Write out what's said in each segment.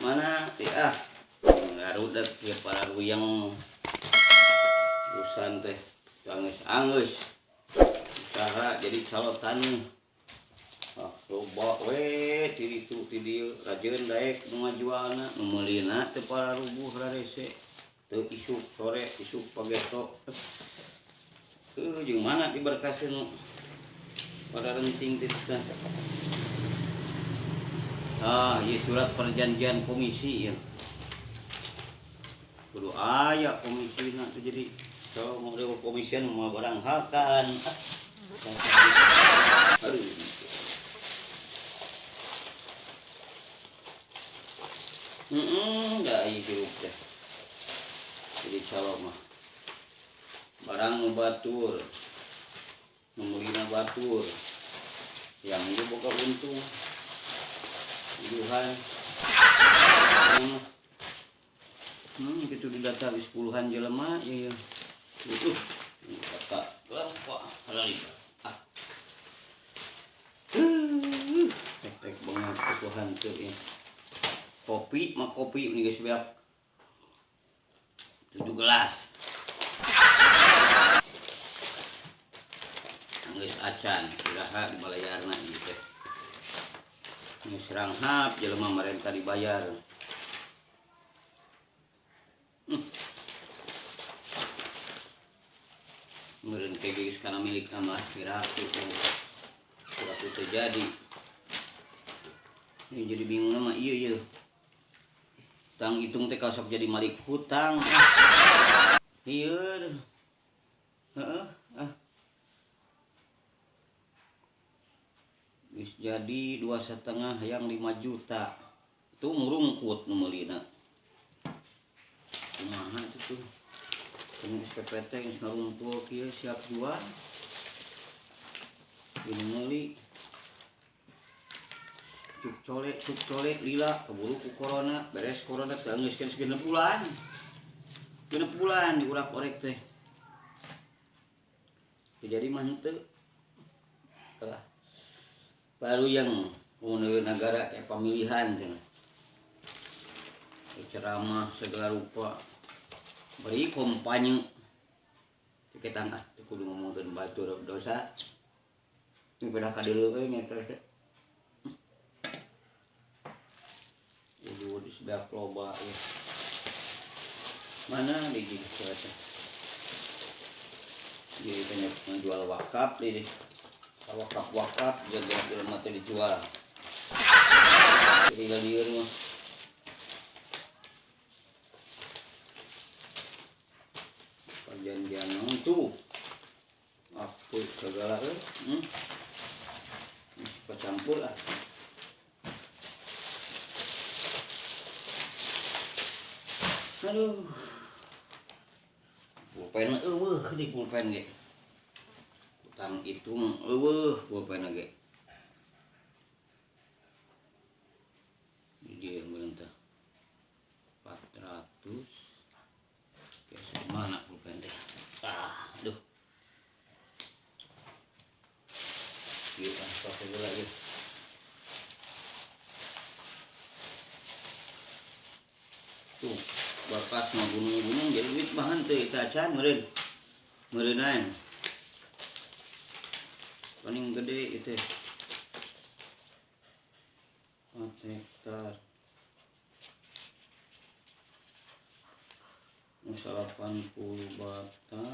Mana teh ah ngarudet ieu para ruyang urusan teh anggeus usaha jadi calotan ah loba we ti ditu ti dieu rajeun daek nu ngajualna nu meulina teh para rubuh rarese teu isuk sore isuk pageto jeung mana diberkasin nu pada renting teh. Ah, ieu surat perjanjian komisi ya. Kudu aya komisina tuh jadi kalau mau dewa komisian mau barang hakan. Aduh. Da ieu hirup teh. Jadi calo mah. Barang nu batur. Nu meulina batur. Yang itu boga untung. Tujuhan. Gitu didata di 10-an jelema ya. Itu kata lempa halali. Ah. Tek-tek banget tuhan teu ya. Kopi mah kopi ini geus beak. 7 gelas. Geus acan iraha dibalayarna ieu teh. Geus ranghap jelema marenta dibayar. Meureun teh geus kana milik mah kira aku teu jadi. Ini jadi bingung mah ieu ieu. Tang hitung teh kasok jadi malik hutang. Ieu. Heeh, ah. Geus jadi 2,5 yang 5 juta. Itu ngurungkut nu meulina. Kumaha itu tuh? Ini SPPT geus ngarumpul kieu siap jual. Ini meuli. Cuk colek lila keburu ku corona, beres corona teh geus kan 6 bulan. 6 bulan diurak-orek teh. Jadi mah henteu. Lah. Baru yang menurut negara ya pemilihan cenah. Ceramah segala rupa. Beri kampanye. Kita ah kudu ngomongkeun batur dosa. Ini pada kadeuleu we nya teh. Kudu di sebelah loba ya. Mana di teh. Jadi banyak menjual wakaf di wakaf-wakaf jaga jelema teh dijual. Jadi lieur mah. Perjanjian naon tuh? Apa segala euy? Campur lah. Aduh. Pulpen eueuh di pulpen ge. Utang hitung eueuh pulpen ge. Di dieu meureun teh. 400. Geus mana pulpen teh? Ah, aduh. Ieu kan sok heula ieu. Tuh, bakas mah gunung-gunung jadi duit bahan teu eta acan meureun. Meureunan. Paling gede itu. 4 hektar. 80 bata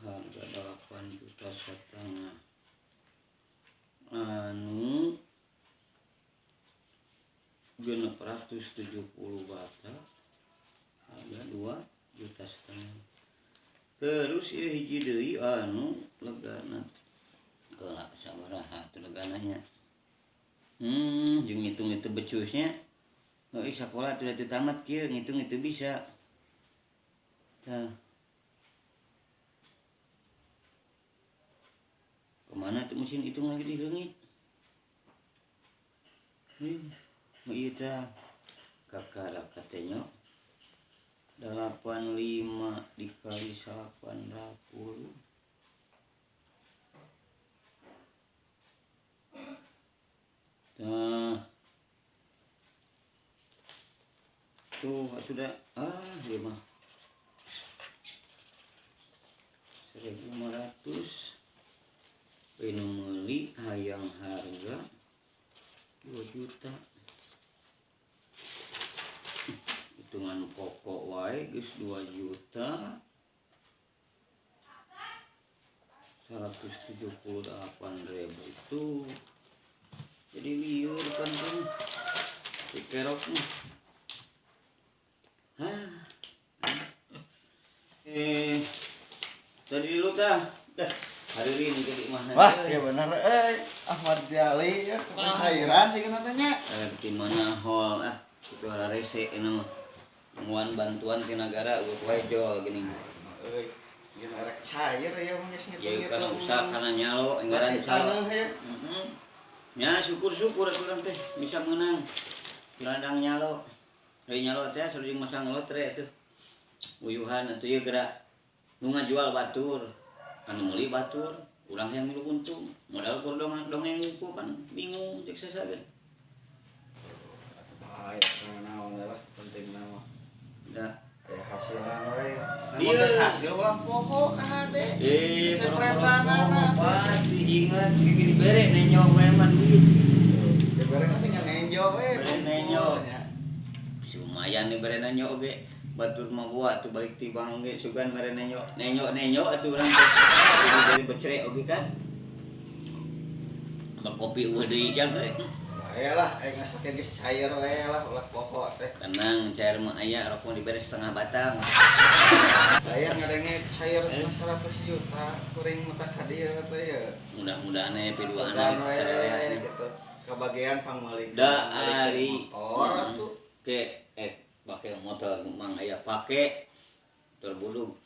harga 8,5 juta. Anu 670 bata harga 2,5 juta. Terus ieu hiji deui anu legana geula sabaraha teh legananya. Jeung ngitung itu becusnya. Heuh, sakola teu tamat kieu ngitung itu bisa. Tah. Kemana tuh mesin hitung lagi dileungit? Ieu tah kakara katanya 85 dikali 880. Nah. Tuh atuh da ah ieu mah 1.500. Ini meuli hayang harga 2 juta. Hitungan pokok wae geus 2 juta 178.000 itu. Jadi liur kan kan dikerok mah. Hah. Tadi dulu tah. Dah, hari ini jadi mana? Wah, ya bener euy. Ahmad Jali ya, cairan sih tanya. Di mana hall ah, itu rese ini mah. Nungguan bantuan ti nagara eueuh wae jol gini. Euy, geus arek cair ya mah geus Ya kana usaha kana nyalo anggaran calo. Ya. Heeh. Ya syukur-syukur atuh urang teh bisa menang. Ladang nyalo. Euy nyalo teh sareng masang lotre atuh. Uyuhan atuh ieu geura nu ngajual batur, anu meuli batur, urang yang milu untung. Modal kur dongeng ku kan bingung cek sasa ge. Bae naon lah penting mah. Da. Aya hasilan we. Iya. Namun geus hasil ulah poho ka hade. Boro-boro pasti ingat gigi dibere nenyo we mah duit. Dibere na tinggal nenjo we. Bere nenjo. Lumayan nih bere nenyo oge. Batur mah buat tuh balik ti bang oge sugan bere nenyo. Nenyo nenyo atuh urang teh. Jadi bere becre oge kan. Sama kopi eueuh deui jang euy. Bae lah, aya ngasakeun geus cair we lah ulah poho teh. Tenang, cair mah aya rokok dibere setengah batang. Aya ngadenge cair 100 juta kuring mata ka dieu teh ya. Mudah-mudahan aya piduana Sugan we sarerea. gitu. Kebagian pangmeuli. Da ari motor atuh. Ke pakai motor mang aya pake motor budug.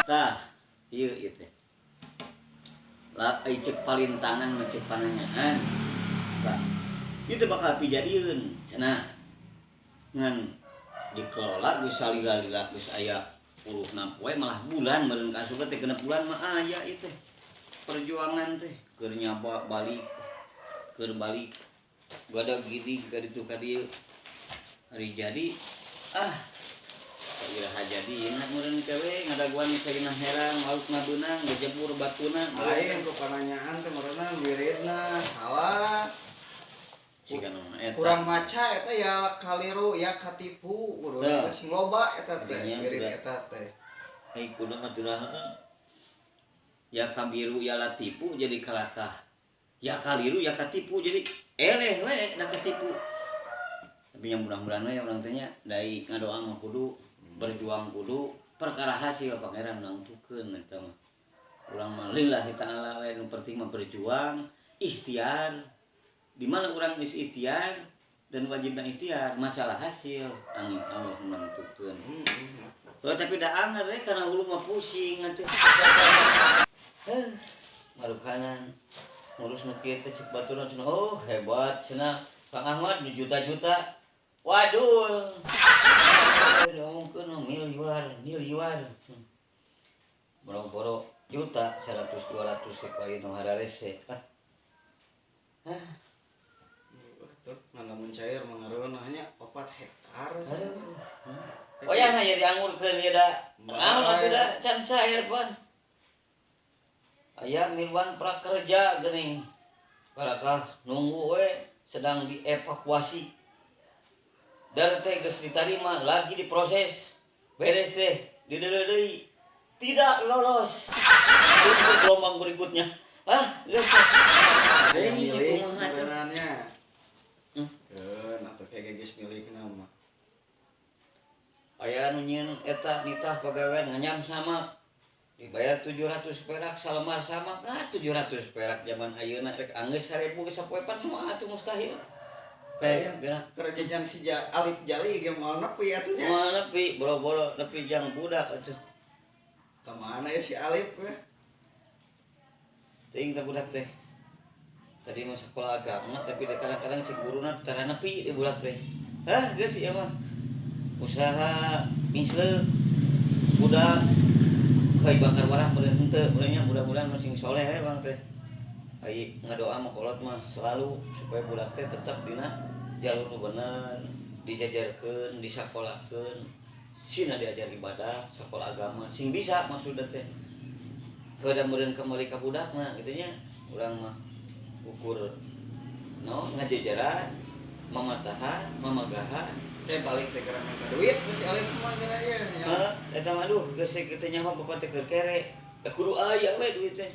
Tah, ieu ieu teh. Lah ai ceuk palintangan mah ceuk pananyaan. Tah, ieu teh bakal pijadieun cenah. Ngan dikelola geus salila-lila geus aya puluhna poe malah bulan meureun ka asup teh genep bulan mah aya ieu teh. Perjuangan teh keur nyaba balik keur balik gada gini ka ditu ka dieu. Hari jadi ah iraha jadi enak meureun kewe ngadaguan sainah herang lauk ngabeunang ngejebur batuna. Lain ku pananyaan teh meureunna wiridna salah. Siga nu eta. Kurang maca eta ya kaliru ya katipu kudu sing loba eta teh wirid eta teh. Ai kudu mah turah heeh. Ya kabiru ya latipu jadi kalakah. Ya kaliru ya katipu jadi eleh we da katipu. Tapi yang mudah-mudahan we urang teh nya dai ngadoa mah kudu berjuang kudu perkara hasil pangeran nangtukeun eta mah. Urang mah lillahi ta'ala we nu penting mah berjuang, ikhtiar. Di mana urang geus ikhtiar dan wajibna ikhtiar, masalah hasil angin Allah nangtukeun. Oh, tapi da anger we kana hulu mah pusing atuh. Heh, marukanan ngurus nu kieu teh cek baturan cenah, oh hebat cenah Kang Ahmad nu juta-juta. Waduh. Diomongkeun mah miliar, miliar. Boro-boro juta 100 200 ke poe nu hararese. Ah. Hah. Tuh, ngalamun cair mangareunah nya 4 hektar. Aduh. Oh ya nya diangurkeun ieu da. Naon atuh da can cair pan. Aya miluan prakerja geuning. Barakah nunggu we sedang dievakuasi. Dar teh geus ditarima lagi diproses. Beres teh dideuleu deui. Tidak lolos. Untuk gelombang berikutnya. Ah, geus. Aya milik kumaha tuh? meureunannya. Keun atuh kayak geus milikna mah. Aya nu nyieun eta nitah pagawean nganyam sama dibayar 700 perak salembar sama ah 700 perak zaman ayeuna rek anggeus 1000 geus sapoe pan mah atuh mustahil. Pe geura Keur jajan si Alif Jali ge moal nepi atuh nya. Moal nepi boro-boro nepi jang budak atuh. Ka mana ya si Alif we? Teuing teh budak teh. Tadi mah sekolah agama tapi kadang-kadang cek guruna tara nepi di budak teh. Hah geus ieu mah. Usaha misle budak kai bakar warah meureun henteu meureun nya mudah-mudahan masing soleh we urang teh. Ai ngadoa mah kolot mah selalu supaya budak teh tetap dina jalur nu bener. Dijajarkeun, disakolakeun, sina diajar ibadah, sekolah agama, sing bisa maksudna teh. Heuda meureun kembali ka budakna kitu nya. Urang mah ukur no ngajajaran, mamatahan, mamagahan. Kayak balik teh keur minta duit ku si Alif mah geura ieu nya. Heeh, eta mah aduh geus kitu nya mah bapak teh keur kere. Da kudu aya we duit teh.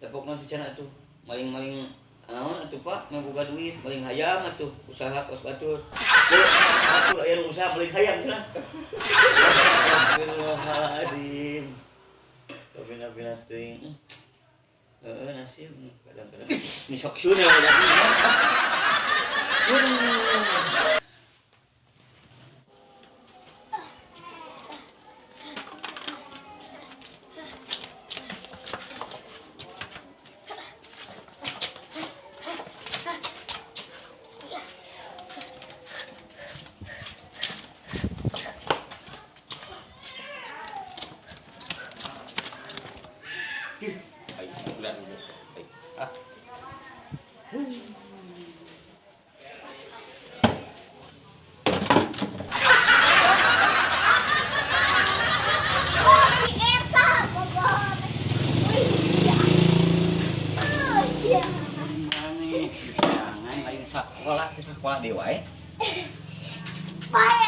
Da pokna teh cenah atuh maling-maling naon atuh Pak, mah boga duit, maling hayam atuh usaha kos batur. Batur aya nu usaha maling hayam cenah. Astagfirullahaladzim. Kabina-bina teuing. Heeh, nasib kadang-kadang. Ini sok sun ya udah. Ay, udah, udah. Ay, ah. Oh, si Eta, bobot. Wih, sia. Oh, sia. Maneh, jangan lain sakola teh sakola deui wae. Bae